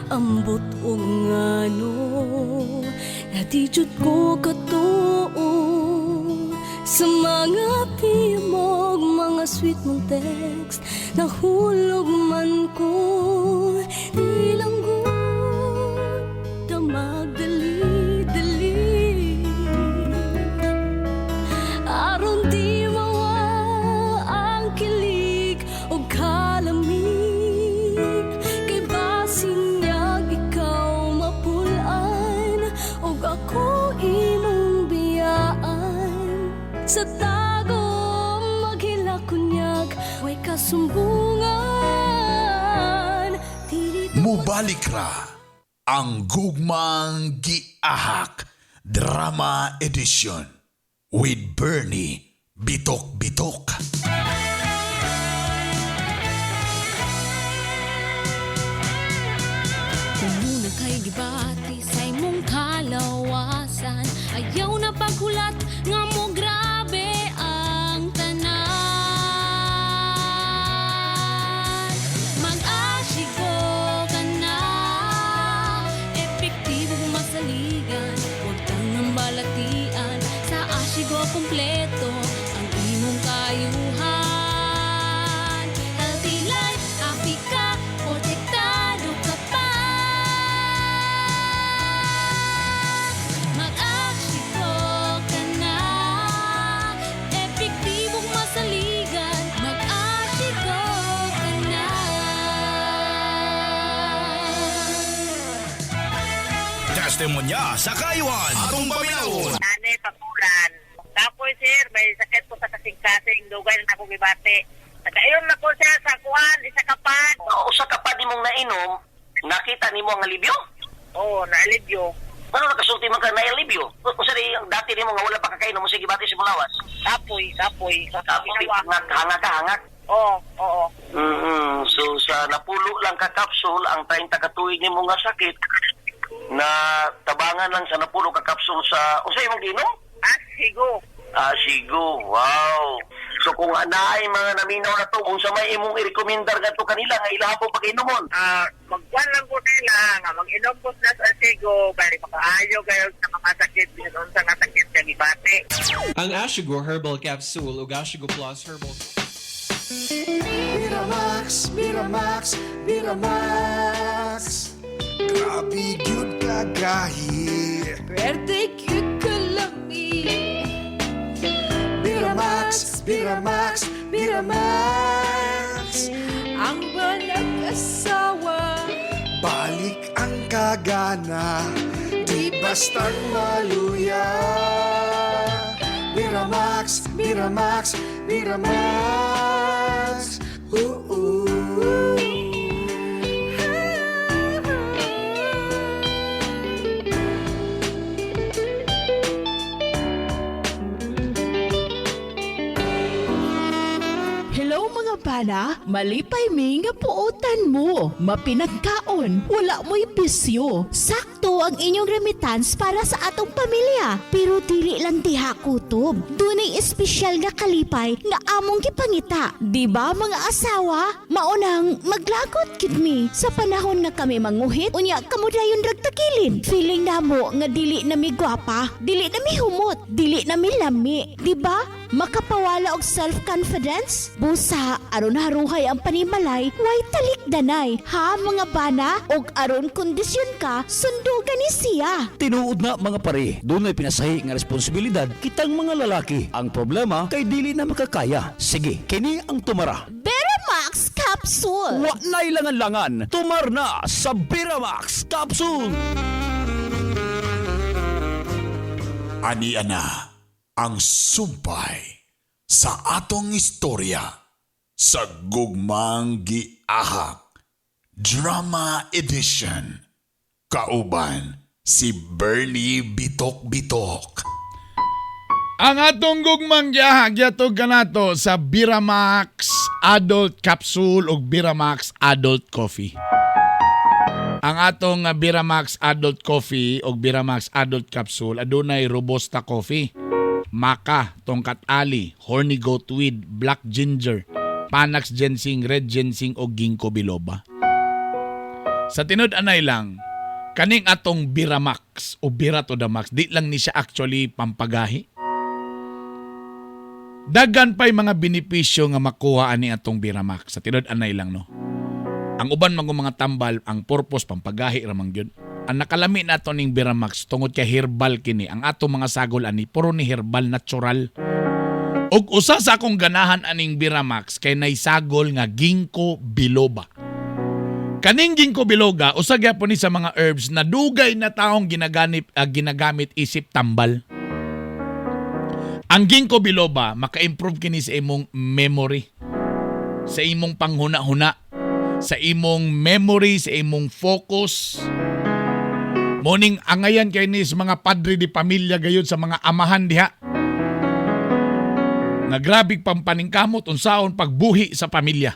Ambot og ngano na di jud ko katuo sa mga pimog, mga sweet mong text, nahulog man ko. Di lang gud damag dali-dali aron di mawa ang kilig o kalamig. Kay basin niyag ikaw mapulaan og ako imong biyaan. Sa tago maghilak kunyag, way kasumbungan. Dili
Mubalik ra ang Gugmang Giahak Drama Edition with Bernie Bitok Bitok.
Muna kay gibati sa imong kalawasan. Ayaw na paghulat nga mo grabe ang tanan. Mag-asigo ka na, epektibo masaligan. Huwag kang ang balatian, sa asigo kompleto ang imong kayuhan. Healthy life, happy ka, protektado ka pa. Mag-asigo ka na, epektibong masaligan. Mag-asigo ka na.
Testimonya sa Kayuan. Atong paminawon.
Ane, pakulan. Tapos, sir, may sakit ko sa kasing-kasing. Dugay na ako gibati. Nagkayon na ko siya sa kuan, isa ka pad.
Usa ka pa nimong nainom, nakita nimo ang alibyo?
Oo, naalibyo.
Ano nakasulti man ka na alibyo? Usa di ang dati nimo nga wala pa kakainom mo sige bati sa mulawas.
Kapoy, kapoy.
Kapoy, hangak, hangak ka, hangak.
Oo, oo.
So sa napulo lang ka kapsul ang 30 ka tuig nimo nga sakit na tabangan lang sa napulo ka kapsul sa usa imong giinom?
Ah, sigo.
Ah, sigo. Wow. So kung anaay mga naminaw na to, unsa may imong irekomendar ngadto kanila nga ilaha po pag-inomon?
Ah, magkuan lang ko nila nga mag-inom ko sila sa sigo kay makaayo kayo sa mga sakit bisan unsa nga sakit kang gibati.
Ang Ashigo Herbal Capsule ug Ashigo Plus Herbal
Miramax, Miramax, Miramax. Grabe gyud kagahi.
Pwerte cute kalami.
Miramax, Miramax, Miramax.
Ang nag-asawa.
Balik ang kagana, di basta't maluya. Miramax, Miramax, Miramax. Oo.
Hello mga bana, malipay mi nga puotan mo. Mapinagkaon, wala mo'y bisyo.
Sakto ang inyong remittance para sa atong pamilya. Pero dili lang diha kutob. Dunay espesyal nga kalipay nga among gipangita. Di ba mga asawa? Maunang maglagot gid mi sa panahon nga kami manguhit unya kamo dayon ragtagilid. Feeling namo nga dili na mi gwapa, dili na mi humot, dili na mi lami. Di ba? Makapawala og self-confidence? Busa, aron haruhay ang panimalay, way talikdanay. Ha mga bana? Og aron kondisyon ka, sundugan ni siya.
Tinuod na mga pare, dunay pinasahi nga responsibilidad kitang mga lalaki. Ang problema kay dili na makakaya. Sige, kini ang tumara.
Beramax Capsule!
Wa na'y langan-langan, tumar na sa Beramax Capsule.
Ani ana ang sumpay sa atong istorya sa Gugmang Giahak Drama Edition. Kauban si Bernie Bitok Bitok.
Ang atong gugmang giyahag yatog kanato sa Biramax Adult Capsule ug Biramax Adult Coffee. Ang atong Biramax Adult Coffee o Biramax Adult Capsule adunay Robusta Coffee, Maca, Tongkat Ali, Horny Goat Weed, Black Ginger, Panax Ginseng, Red Ginseng o Ginkgo biloba. Sa tinud anay lang, kaning atong Biramax o Bira to the Max, di lang ni siya actually pampagahi. Daghan pa'y mga benepisyo nga makuha ani atong Biramax. Sa tinud anay lang, no. Ang uban man mga tambal, ang purpose pampagahi ra man gyud. Ang nakalami nato ning Biramax tungod kay herbal kini. Ang atong mga sagol ani puro ni herbal, natural. Ug usa sa akong ganahan aning Biramax kay nay sagol nga ginkgo biloba. Kaning ginkgo biloba usa gyapon ni sa mga herbs na dugay na taong ginagamit isip tambal. Ang ginkgo biloba maka-improve kini sa imong memory, sa imong panghuna-huna, sa imong memory, sa imong focus. Morning angayan kay ni sa mga padre di pamilya gayud, sa mga amahan diha. Nga grabe pampaningkamot unsaon pagbuhi sa pamilya.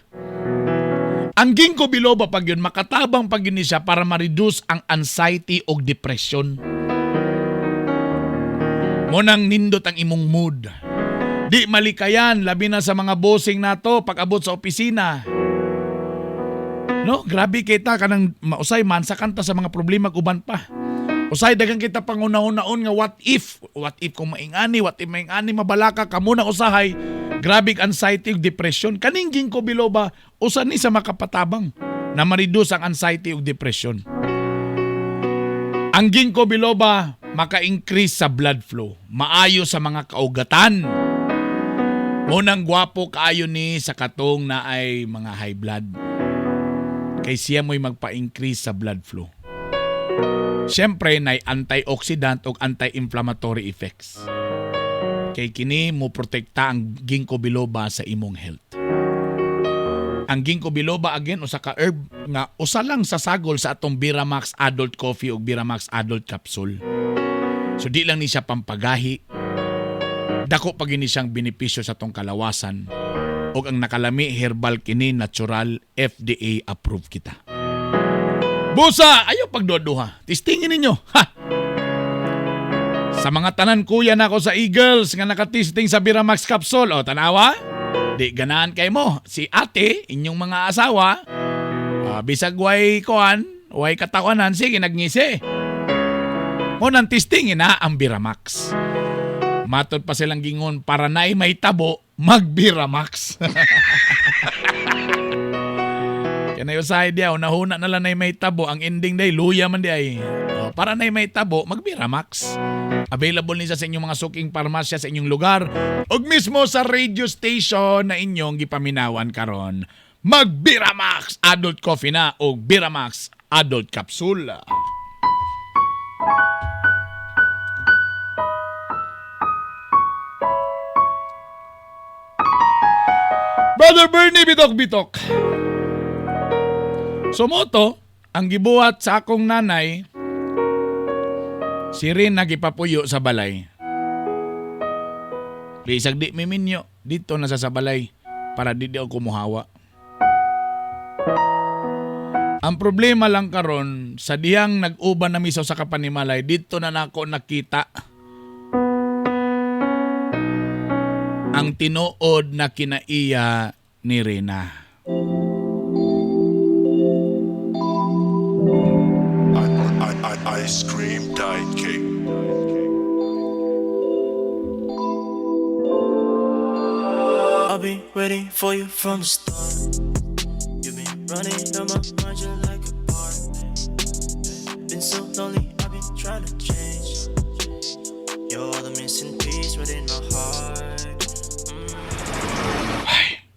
Ang ginkgo biloba pag yun, makatabang pag yun ni siya para ma-reduce ang anxiety o depression. Monang nindot ang imong mood. Di malikayan, labi na sa mga bossing nato pag abot sa opisina. No, grabe kita kanang mausay man sa kanta sa mga problema ug uban pa. Usay dagan kita pangunahon-naon nga what if kung maingani, what if maingani, mabalaka ka muna usahay. Grabe anxiety ug depression. Kaning ginkgo biloba usa ni sa makapatabang na ma-reduce ang anxiety ug depression. Ang ginkgo biloba maka-increase sa blood flow, maayo sa mga kaugatan. Munang gwapo kaayo ni sa katong na ay mga high blood. Kay siya mo'y magpa-increase sa blood flow. Siyempre, nay antioxidant o anti-inflammatory effects. Kay kini mo protekta ang ginkgo biloba sa imong health. Ang ginkgo biloba again usa ka herb nga usa lang sa sagol sa atong Biramax Adult Coffee ug Biramax Adult Capsule. So di lang ni siya pampagahi. Dako pa gini siyang benepisyo sa atong kalawasan. Ug ang nakalami herbal kini, natural, FDA approved kita. Busa, ayaw pagduha. Testingin ninyo. Ha! Sa mga tanan kuya nako sa Eagles nga nakatesting sa Biramax Capsule, o tanawa? Di ganahan kay mo. Si ate, inyong mga asawa, bisag way kuan, way katawanan, sige nagngisi. Mo nang testingin na ang Biramax. Matod pa silang gingon, para naay may tabo, magbiramax. Kaya na yung diya, unahuna na lang na may tabo, ang ending day, luya man di ay. O, para na may tabo, magbiramax. Available ni siya sa inyong mga suking parmasya sa inyong lugar ug mismo sa radio station na inyong gipaminawan karon. Magbiramax Adult Coffee na o Biramax Adult Capsule. Brother Bernie, bitok bitok. Sumoto, ang gibuhat sa akong nanay, si Rin nagipapuyo sa balay. Bisag di miminyo, dito na sa balay para di di ako kumuhawa. Ang problema lang karon sa diyang nag-uban na misaw sa kapanimalay, dito na nako nakita ang tinuod na kinaiya ni Rina.
Ice cream diet cake.
I'll be waiting for you from the start. You've been running down my mind just like a part. Been so lonely, I've been trying to change. You're the missing piece right in my heart.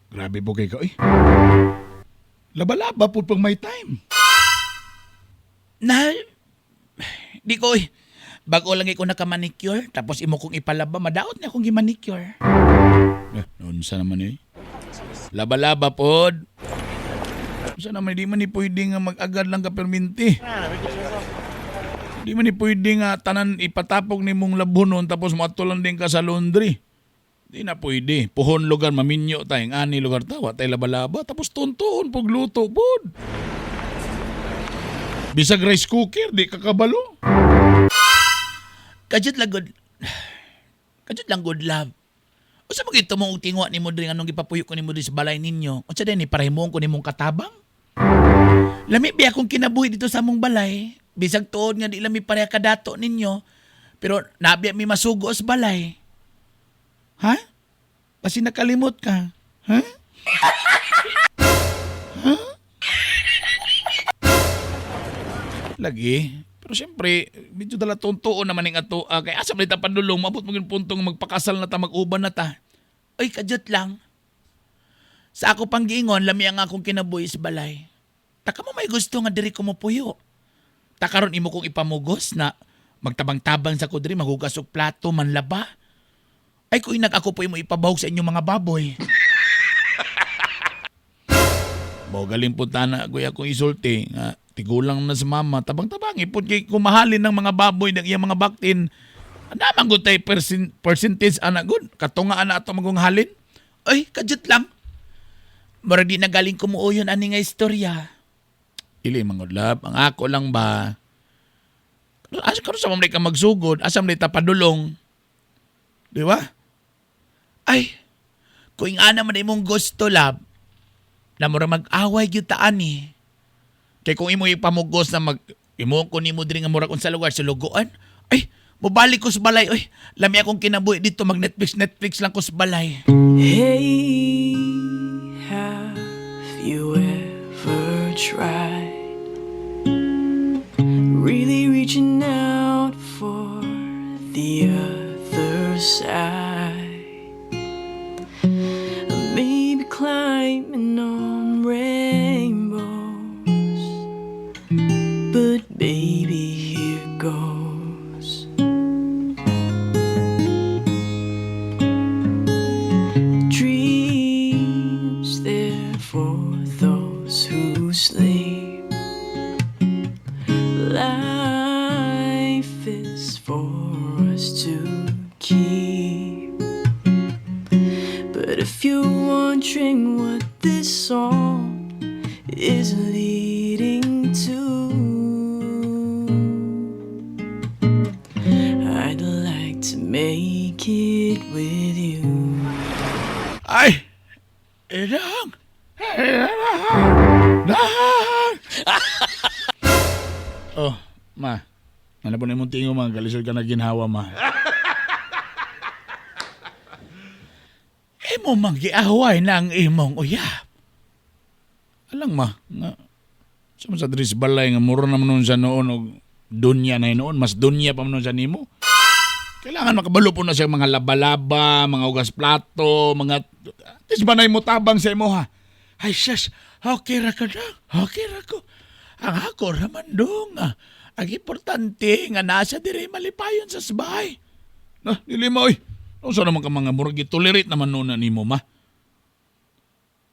Grabe po kay ka, eh. Laba-laba po pag may time.
Na, di ko eh. Bago lang ko naka-manicure, tapos imo kong ipalaba, madaot na akong gi-manicure.
Eh, unsa naman eh. Laba-laba pod. Unsa naman, di man ni pwede nga mag-agad lang ka perminti. Di man ni pwede nga tanan ipatapok ni mong labunon tapos moadto lang din ka sa laundry. Di na pwede. Puhon lugar maminyo tayo. Ani lugar ta, wa tay laba-laba. Tapos tuntuon pag luto pod. Bisag rice cooker, di ka kabalo.
Kadyot lang good. Kadyot lang good love. Usa man gyud tumong og tinguha nimo diri anong gipapuyo ko nimo diri sa balay ninyo. Unsa day ni parehimon ko nimong katabang? Lami biya akong kinabuhi dito sa among balay. Bisag tuod nga di lami pareha kadato ninyo. Pero nabiya mi masugo sa balay.
Ha? Basi nakalimot ka. Ha? Ha? Lagi. Pero siyempre, medyo dala tuntuon naman ning ato. Kay asa man ta padulong, maabot mo gyud puntong magpakasal na ta, mag-uban na ta.
Ay, kadyot lang. Sa ako pang giingon, lami ang akong kinabuhi sa balay. Taka mo may gusto nga diri ko mopuyo. Takaron imo kong ipamugos na magtabang-tabang sa ko diri, maghugas og plato, manlaba. Ay kung inag ako po imo ipabahog sa inyong mga baboy.
Mao galing po tana kuya kong isulti nga tigulang na sa mama tabang-tabang ipod kay kumahalin ng mga baboy ng iyang mga baktin. Ana man gud tay percentage ana gud katunga ana ato magong halin.
Ay, kadyot lang. Murag di na galing kumuuyon ani nga istorya.
Dili man gud love, ang ako lang ba asa karon sa man ka magsugod, asa man ta padulong. Di ba?
Ay, kung ana man imong gusto, love, na mura mag-away gyud ta ani.
Kay kung imo ipamugos na mag
imo ko nimo diri nga murag unsa lugar sa lugoan. Ay, mobalik ko sa balay oy. Lami akong kinabuhi dito mag Netflix Netflix lang ko sa balay.
Hey, have you ever tried really reaching out for the other side? Maybe climbing on rainbows, but baby, here goes. Dreams there for those who sleep. Life is for us to keep. But if you're wondering what this song is leading to, I'd like to make it with you.
Ay! Inang! Inang! Oh, ma. Ano po na imong tingo, ma? Galisod ka na ginhawa, ma.
Imo mang giaway na ang imong uyab.
Alang, ma. Nga, sa man sa diri sa balay nga mura naman nun sa noon og dunya na noon, mas dunya pa man nun sa nimo. Kailangan makabalo po na siya mga laba-laba, mga ugas plato, mga... Tis ba na mo tabang sa imo ha?
Ay sus, okay ra ka na. Okay ra ko. Ang ako raman dong. Ah. Ang importante nga nasa diri malipayon sa bahay.
Na, dili mo oy. Unsa naman ka mga murag gitolerate naman noon na nimo ma?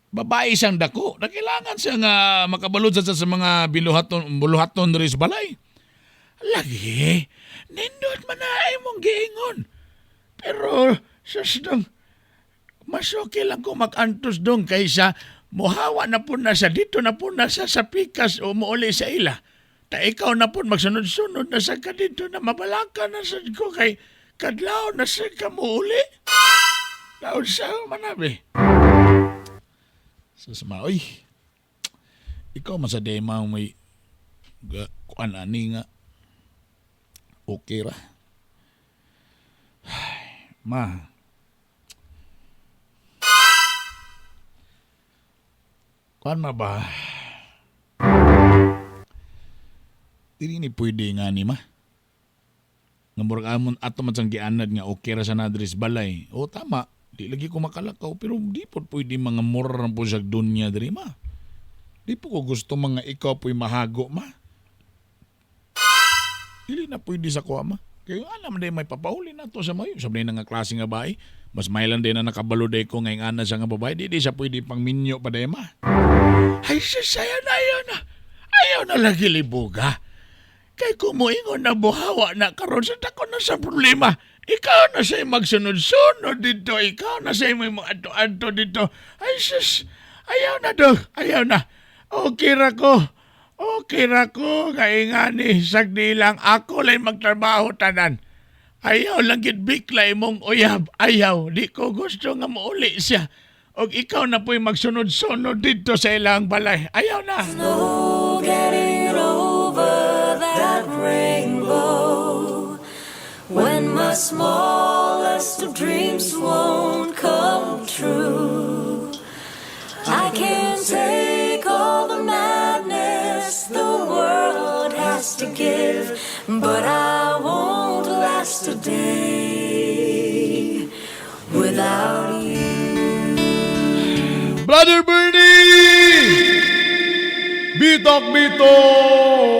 Babae siyang dako. Na kailangan siya nga makabalod sa mga biluhaton, buluhaton diri sa balay.
Lagi, nindot man na imong giingon. Pero, sus dong, mas okay lang kung mag-antos dong kaysa muhawa na po na sa dito na po na sa pikas o muuli sa ila. Ta ikaw na po magsunod-sunod na sa ka dito na mabalaka na sa ko kay kadlaw na sa ka muuli.
Laon sa manabi. Sus ma, oy. Ikaw man sa dema may kuan ani nga. Okay ra. Ay, ma. Kuan ma ba? Dili ni pwede nga ni ma. Nga murag amon ato man sang gianad nga okay ra sa nadris balay. O tama, di lagi ko makalakaw pero di po pwede mga mura po siya dunya diri ma. Di po ko gusto mga ikaw po'y mahago ma. Dili na pwede sa kuha ma. Kaya alam din may papauli na to sa mayo. Sabi na nga klase nga bae. Mas mailan din na nakabalo day ko ngayong ana sa nga babae. Di siya pwede pang minyo pa day ma.
Ay sus, ayaw na, ayaw na. Ayaw na lagi libuga. Kay kumuingon na buhawa na karon sa dako na sa problema. Ikaw na sa'yo magsunod-sunod dito. Ikaw na sa'yo may mga anto-anto dito. Ay sus, ayaw na dog, ayaw na. Okay ra ko.
Okay ra ko, kaingani, sagdi lang ako lang magtrabaho tanan. Ayaw lang gid bikla imong uyab, ayaw, di ko gusto nga muuli siya. Og ikaw na po'y magsunod-sunod dito sa ilang balay. Ayaw na.
No getting over that rainbow when my smallest of dreams won't come true. I can't take all the madness the world has to give, but I won't last a day without you.
Brother Bernie! Bitok bitok!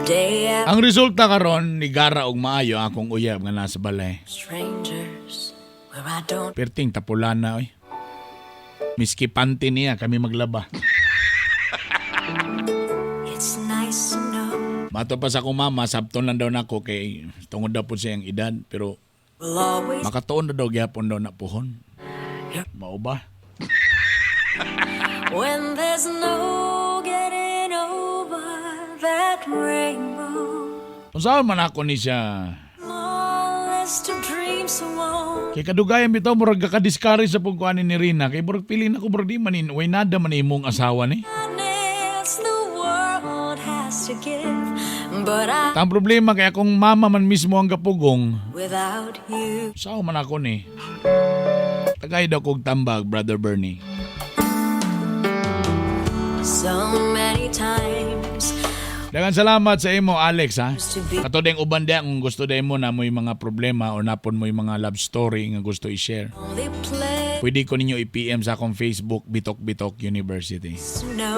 Day after
Ang resulta karon ni gara og maayo akong uyab nga nasa balay.
strangers where I don't
Perting tapulana oy. Miski panty niya kami maglaba.
It's nice to know
Mato pa sa akong mama, sabton lang daw nako kay tungod daw po siyang edad pero
we'll always
makatuon na daw gyapon daw na puhon. Mao ba?
when there's no getting over that rainbow.
Unsaon man ako ni siya?
Smallest of dreams won't
Kay kadugayan bitaw murag ka-discourage sa pagkuan ni Rina kay murag pili na ko murag di man way nada man imong asawa ni.
madness the world has to give, but I
Ang problema kay akong mama man mismo ang gapugong.
without you.
Sao man ako ni? Tagay daw kog tambag, Brother Bernie.
So many times
Daghang salamat sa imo, Alex, ha? Kato ding uban diya kung gusto day mo na mo'y mga problema o napon mo'y mga love story nga gusto i-share.
only place
Pwede ko ninyo i-PM sa akong Facebook, Bitok Bitok University.
to know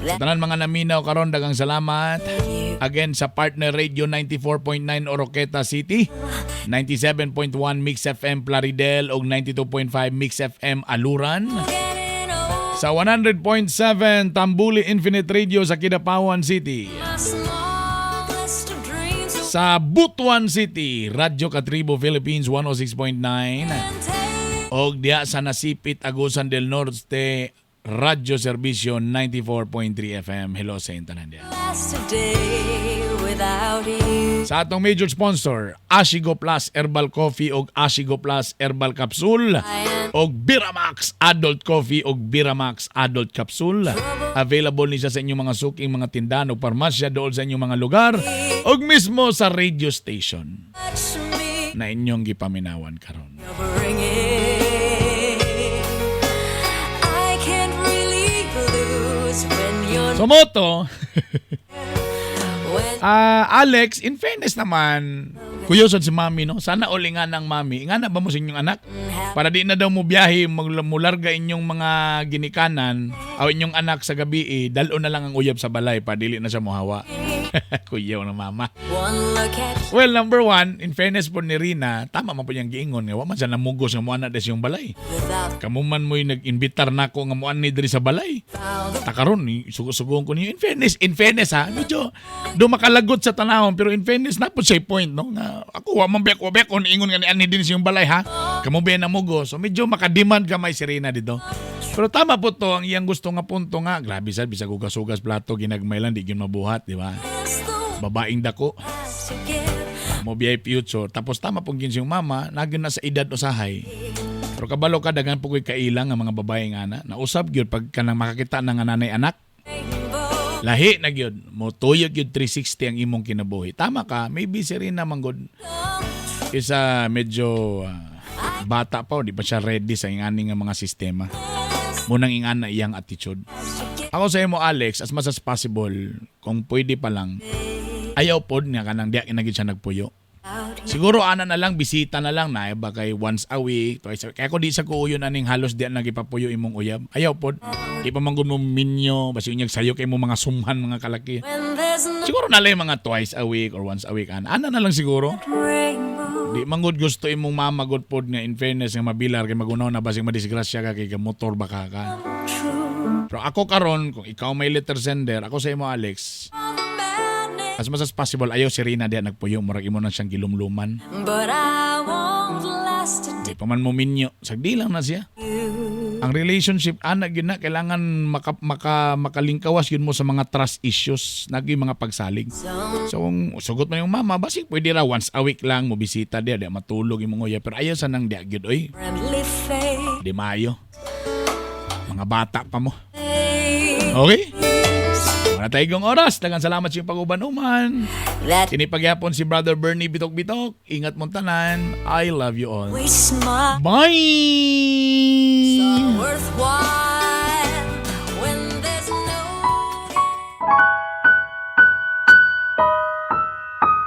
that
Tanan mga naminaw karon, daghang salamat. Again sa Partner Radio 94.9 Oroqueta City, 97.1 Mix FM Plaridel ug 92.5 Mix FM Aluran. Sa 100.7 Tambuli Infinite Radio sa Kidapawan City.
my smallest of dreams
Sa Butuan City, Radyo Katribo Philippines 106.9. Og diya sa Nasipit, Agusan del Norte, Radyo Serbisyo 94.3 FM. Hello sa intanan diya.
last a day without you.
Sa atong major sponsor, Ashigo Plus Herbal Coffee og Ashigo Plus Herbal Capsule og Biramax Adult Coffee og Biramax Adult Capsule. Available ni siya sa inyong mga suking mga tindahan o parmasya dool sa inyong mga lugar og mismo sa radio station
Touch me,
na inyong gipaminawan karon.
bring it. I can't really lose when you're
So moto,
when
Alex, in fairness naman, kuyoson si mami, no? Sana uli nga ng mami. Nga na ba mo sa inyong anak? Para di na daw mo biyahe, mularga inyong mga ginikanan o inyong anak sa gabi, eh, dalo na lang ang uyab sa balay pa dili na siya mohawa. Kuyaw na mama.
one look at
Well, number one, in fairness po ni Rina, tama man po niyang giingon nga wa man siya namugos nga muana des yung balay.
without
Kamo man mo'y nag-imbitar nako nga muan ni diri sa balay. Takaron ni sugo-sugoon ko niyo. In fairness ha, medyo do makalagot sa tanawon pero in fairness na po siya point no nga ako wa man biyak wa biyak kon ingon nga ni ani din siyang balay ha. Kamo ba namugo. So medyo makademand gamay si Rina dito. Pero tama po to ang iyang gusto nga punto nga grabe sad bisag hugas-hugas plato ginagmay lang di gyud mabuhat, di ba? Babaeng dako
to give.
mo biyay future tapos tama pong gin siyang mama nagyun na sa edad usahay pero kabalo ka daghan po ko'y kailang nga mga babae nga ana nausab gyud pag kanang makakita na nga nanay anak lahi na gyud mo tuyok gyud 360 ang imong kinabuhi. Tama ka, maybe si Rina manggod isa medyo bata pa o di pa siya ready sa ingani nga mga sistema munang ingana iyang attitude. Ako sa imo, Alex, as much as possible kung pwede pa lang ayaw pod nga kanang diya kinagid siya nagpuyo. Siguro ana na lang bisita na lang na ba kay once a week, twice a week. Kaya ko di sa kuuyon aning halos di na gipapuyo imong uyab. Ayaw pod. Di pa man gud mo minyo, basi unyag sayo kay mo mga sumhan mga kalaki.
When there's no
Siguro na lang mga twice a week or once a week ana. Ana na lang siguro.
rainbow,
Di man gud gusto imong mama gud pod nga in fairness nga mabilar kay magunaw na basig madisgrasya ka kay motor baka ka. Pero ako karon kung ikaw may letter sender, ako sa imo, Alex, as much as possible ayaw si Rina diya nagpuyo murag imo na siyang gilumluman.
but I won't last a
Di Di pa man mo minyo. Sagdi lang na siya. Ang relationship, ana gyud na, kailangan makalingkawas gyud mo sa mga trust issues, nagi mga pagsalig. So kung sugot man yung mama, basig pwede ra once a week lang mo bisita diya, di matulog imong uyab, pero ayaw sa nang diya gyud oy.
Friendly face.
Di maayo. Mga bata pa mo. Okay? Wala tayong oras. Daghang salamat sa inyong pag-uban-uman. Kini pagyapon si Brother Bernie Bitok Bitok. Ingat mong tanan. I love you all.
We smile.
Bye!
Worthwhile.